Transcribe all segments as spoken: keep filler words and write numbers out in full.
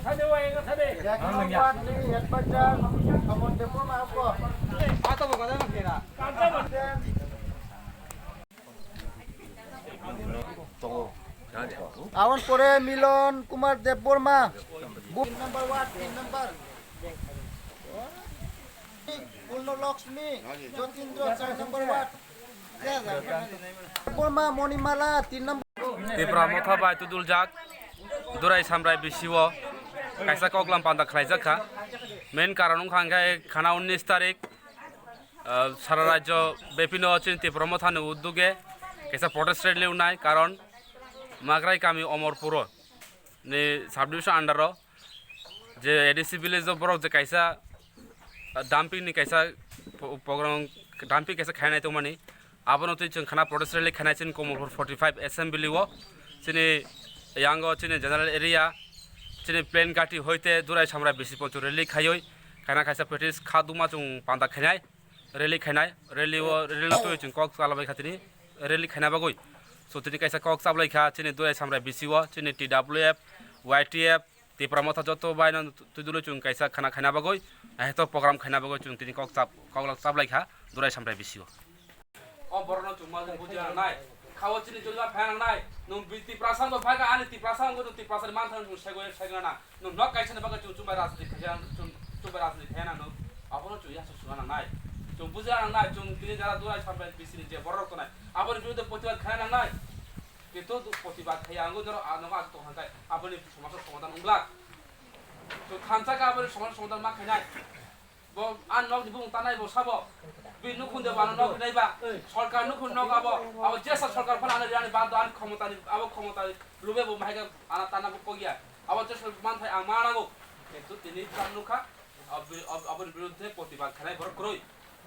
Jackson Ward ni advisor Khamon Debbarma ko. Aboni pore Milon Kumar Debbarma. Tin number ward, tin number. Purno Lakshmi, Jotindra, char number ward. Debbarma Monimala, tin number. Tipra Motha bai tuduljak Durai Samrai B C O kaisa koklam panda khlaijak kha. Main karon wngkha hwnkhe khana unnish tarik, ah, sara rajyo bepino chini Tipra Mothani udduge kaisa protest rally wngnai, karon Magrai kami Omorpuro ni subdivision under o je A D C village o borok je kaisa, ah, dumping ni kaisa po-, program, dumping kaisa khainai tongmani, abono twi chwng khana protest rally khainai chini Komolpur forty five assembly o, chini yango chini general area, chini plain gati hoite Durai Samrai B C poncho rally khaioi khaina kaisa protest kha duma chwng panda khainai. Rally khainai, rally o, rally no twi chwng kok chala bai kha tini rally khaina bagwi. So tini kaisa kok chablai kha chini Durai Samrai B C o, chini T W F, Y T F, Tipra Motha joto bai no twi dulu chwng kaisa khana khaina bagwi, aheto program khaina bagwi chwng tini kok chap-, kok chablai kha Durai Samrai B C o. O borok no chwng ma buji nang nai, kha o chini chwng ma phai nang nai, nwng bi Tiprasa wngwi phai kha, ani Tiprasa wngwi nwng Tiprasa ni mantha nwng segwi segna nang. Nwng nok kaisa ni bagwi chwng chumbai rajniti khaina, chwng chumbai rajniti khaina nwng. Abono chwng yasa suna nangnai. Chwng bujina nangnai, chwng tini jara Durai Samrai B C ni je borok tongnai, aboni biruddhe protibad khaina nangnai. Kintu protibad khaiya ang norok, ah, nogo aswk tong kha khe aboni somosa somadhan wng glak. Chwng thansa khe aboni somosa somadhan ma khainai. Bo ang nok ni bumung tanai bo sabo. Bi nukhung de bana nok nai ba. Sorkar nukhung nok abo. Abo jesa sorkar phano ano ani bando ani khomota ni, abo khomota ni lube bo mahai khe ana tana bo kogya. Abo jesa manthai ang ma nango. Kintu tini chwng nukha, abo, abo, aboni biruddhe protibad khainai borok kwrwi.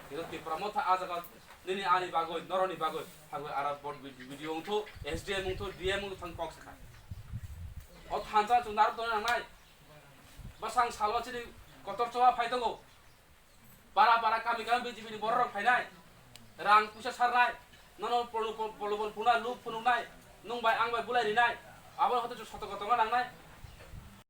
Kintu Tipra Motha ah jaga nini ani bagwi, noroni bagwi, hagwi aro bot vid-, video wngthu, S D M wngthu, D M wngthu thang kok sakha. O thansa chwng narwk tongna nangnai. Bwsang salo chini kotor choba phai tongo. Para para kami kami B J P ni borok rok phainai. Rang puisa sarnai. Nono polo-, polo-, polobon phunai, luk phunuknai. Nwng bai ang bai bulai rinai. Abo hote chwng soto kotorma nangnai.